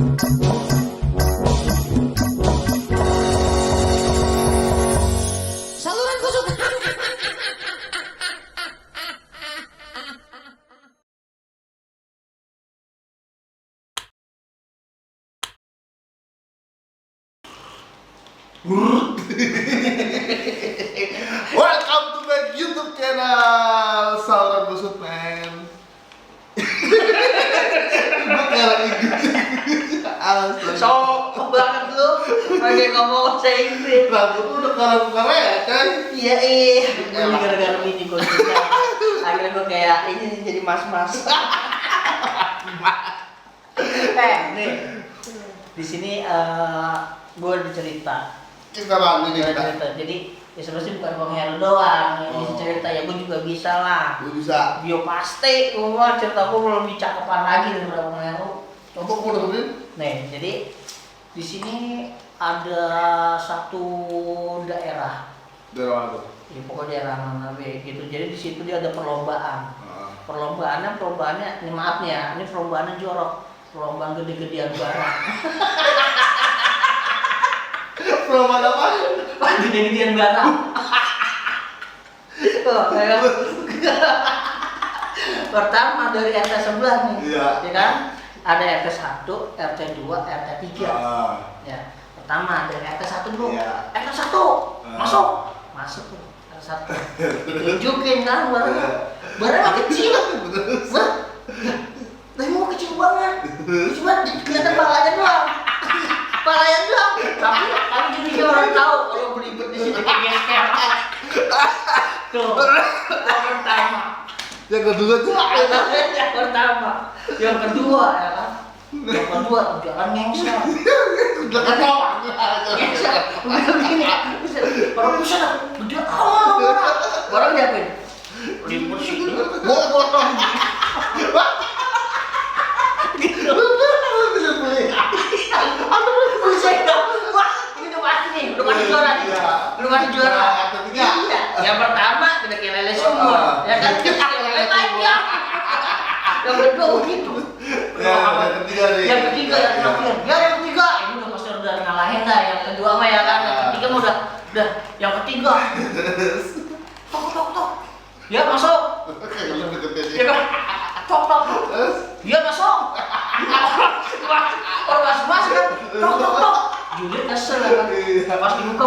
Saluran kusuk. Welcome to my YouTube channel Saluran Busut men. Gue kayak Inggris. Sok banget lu pakai ngomong bahasa Inggris. Rambut lu udah karang-karang kan? Iya ini gara-gara ini gue juga. Akhirnya gue kayak ini jadi mas-mas. Nih di sini gue ada cerita. Kita bantu nih kita. Jadi ya sebenarnya bukan Bang Heru doang yang bisa cerita, ya gue juga bisa lah. Lu bisa. Bio pasti gue mah cerita gue lebih cakepan lagi daripada Bang Heru. Coba gue dengerin. Nih jadi di sini ada satu daerah. Dari mana tuh? Ya pokoknya daerah mana gitu. Jadi di situ dia ada perlombaan. Perlombaannya ini maaf nih ya, ini perlombaannya jorok. Perlombaan gede-gedean barang. Perlombaan apa? Gede-gedean barang. Tuh, ya. Pertama dari RT sebelah nih. Iya. Ya kan? Ada RT 1, RT 2, RT 3. Ya. Pertama dari RT 1 dulu. Iya. RT 1. Masuk. Masuk tuh. RT 1. Ditunjukin kan barangnya. Barangnya kecil. Wah. Lah mau kecil banget. Cuma kelihatan palanya doang. Palanya doang. Tapi jadi orang tahu kalau belibet di sini geser. Tuh. Yang pertama. Yang kedua tuh Yang pertama. Yang kedua ya kan. Yang kedua jangan ngengsel. udah ketawa. Ngengsel. Begini. Orang pusat gede amat. Barang diapain? Libur sih. Mau potong. Gitu. Bisa beli. Buset dong. Wah, ini udah pasti nih. Udah pasti juara nih. Iya. Udah pasti juara. Yang ketiga. Iya. Yang pertama kita kayak lele sumur. Ya kan? Lele panjang. Yang kedua begitu. Ya, yang ketiga nih. Yang ketiga yang terakhir. Ya yang ketiga. Ini udah pasti udah ngalahin dah. Yang kedua mah ya kan. Yang ketiga mah udah. Yang ketiga. Tok. Ya masuk. Kayak lu deketin Ya kan? Tok. Terus? Dia masuk. Orang masuk kan. Tok. Juliet kesel kan. Pas dibuka